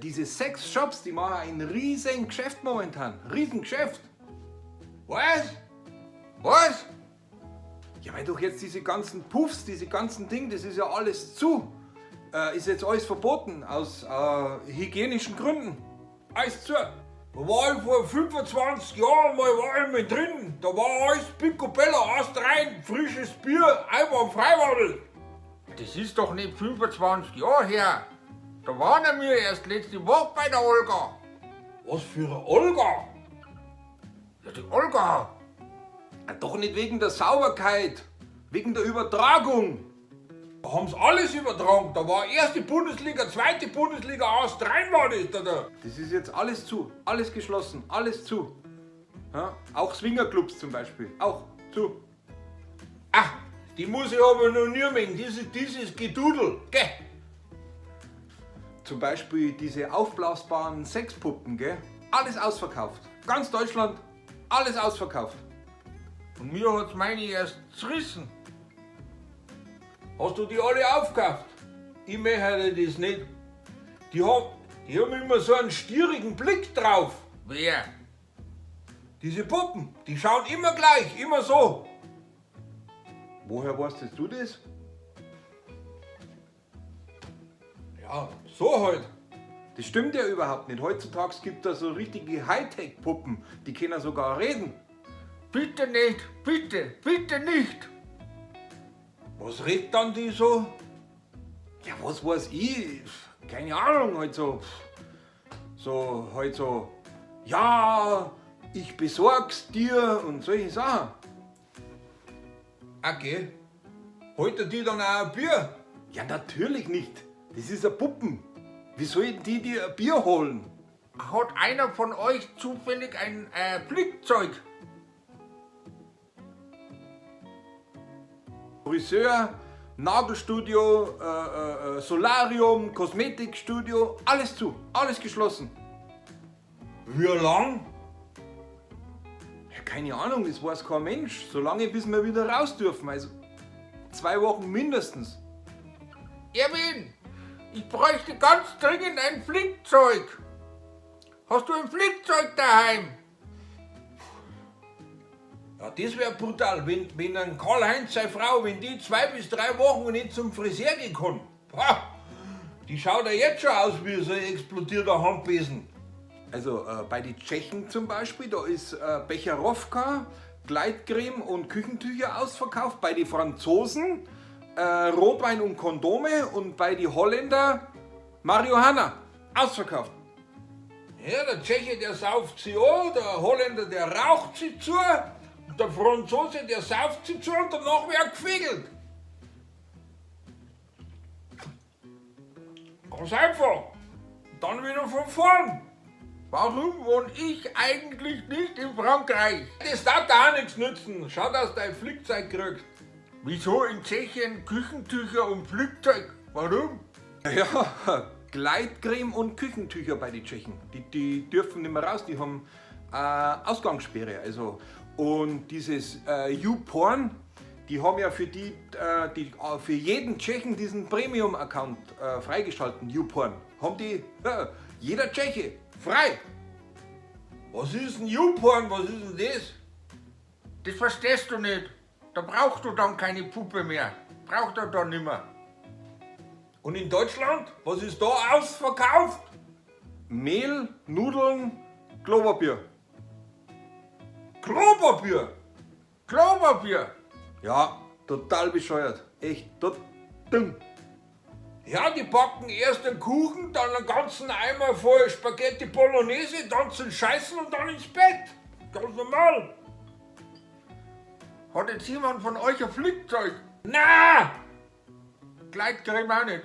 Diese Sexshops, die machen ein riesen Geschäft momentan. Riesengeschäft. Was? Was? Ja, weil doch jetzt diese ganzen Puffs, diese ganzen Dinge, das ist ja alles zu. Ist jetzt alles verboten aus hygienischen Gründen. Alles zu. Da war ich vor 25 Jahren mal, war ich mit drin. Da war alles picobello, astrein, frisches Bier, einwandfrei war das. Das ist doch nicht 25 Jahre her. Da waren wir erst letzte Woche bei der Olga. Was für eine Olga? Ja, die Olga. Ja, doch nicht wegen der Sauberkeit, wegen der Übertragung. Da haben's alles übertragen. Da war erste Bundesliga, zweite Bundesliga, astrein war das. Da. Das ist jetzt alles zu, alles geschlossen, alles zu. Ja, auch Swingerclubs zum Beispiel, auch zu. Ach, die muss ich aber noch nie mögen. Dieses Gedudel. Gell? Zum Beispiel diese aufblasbaren Sexpuppen, gell? Alles ausverkauft. Ganz Deutschland, alles ausverkauft. Und mir hat's meine erst zerrissen. Hast du die alle aufgekauft? Ich möchte das nicht. Die haben immer so einen stierigen Blick drauf. Wer? Diese Puppen, die schauen immer gleich, immer so. Woher weißt jetzt du das? Ja, so halt. Das stimmt ja überhaupt nicht. Heutzutage gibt es da so richtige Hightech-Puppen, die können sogar reden. Bitte nicht, bitte, bitte nicht. Was redet dann die so? Ja, was weiß ich? Keine Ahnung, halt so. So, halt so. Ja, ich besorg's dir und solche Sachen. Okay. Holt er die dann auch ein Bier? Ja, natürlich nicht. Das ist ein Puppen. Wie sollten die dir ein Bier holen? Hat einer von euch zufällig ein Flickzeug? Friseur, Nagelstudio, Solarium, Kosmetikstudio, alles zu, alles geschlossen. Wie lang? Ja, keine Ahnung, das weiß kein Mensch. Solange bis wir wieder raus dürfen, also 2 Wochen mindestens. Erwin, ich bräuchte ganz dringend ein Flickzeug. Hast du ein Flickzeug daheim? Ja, das wär brutal, wenn ein Karl-Heinz seine Frau, wenn die 2 bis 3 Wochen nicht zum Friseur gehen kann. Pah, die schaut ja jetzt schon aus wie so ein explodierter Handbesen. Also bei den Tschechen zum Beispiel, da ist Becherovka, Gleitcreme und Küchentücher ausverkauft. Bei den Franzosen Rotwein und Kondome und bei den Holländer Marihuana, ausverkauft. Ja, der Tscheche, der sauft sie an, der Holländer, der raucht sie zu, und der Franzose, der sauft sie zu und danach wird gefegelt. Ganz einfach. Und dann wieder von vorn. Warum wohne ich eigentlich nicht in Frankreich? Das darf da auch nichts nützen. Schau, dass du dein Flickzeug kriegst. Wieso in Tschechien Küchentücher und Flickzeug? Warum? Ja, Gleitcreme und Küchentücher bei den Tschechen. Die dürfen nicht mehr raus, die haben Ausgangssperre. Also, und dieses YouPorn, die haben ja für jeden Tschechen diesen Premium-Account freigeschalten, YouPorn. Haben die, jeder Tscheche, frei. Was ist denn YouPorn? Was ist denn das? Das verstehst du nicht. Da brauchst du dann keine Puppe mehr. Braucht er dann nimmer. Und in Deutschland? Was ist da ausverkauft? Mehl, Nudeln, Klopapier. Klopapier? Klopapier? Ja, total bescheuert. Echt, total dumm. Ja, die backen erst den Kuchen, dann einen ganzen Eimer voll Spaghetti Bolognese, dann zum Scheißen und dann ins Bett. Ganz normal. Hat jetzt jemand von euch ein Flickzeug? Na! Gleitcreme auch nicht.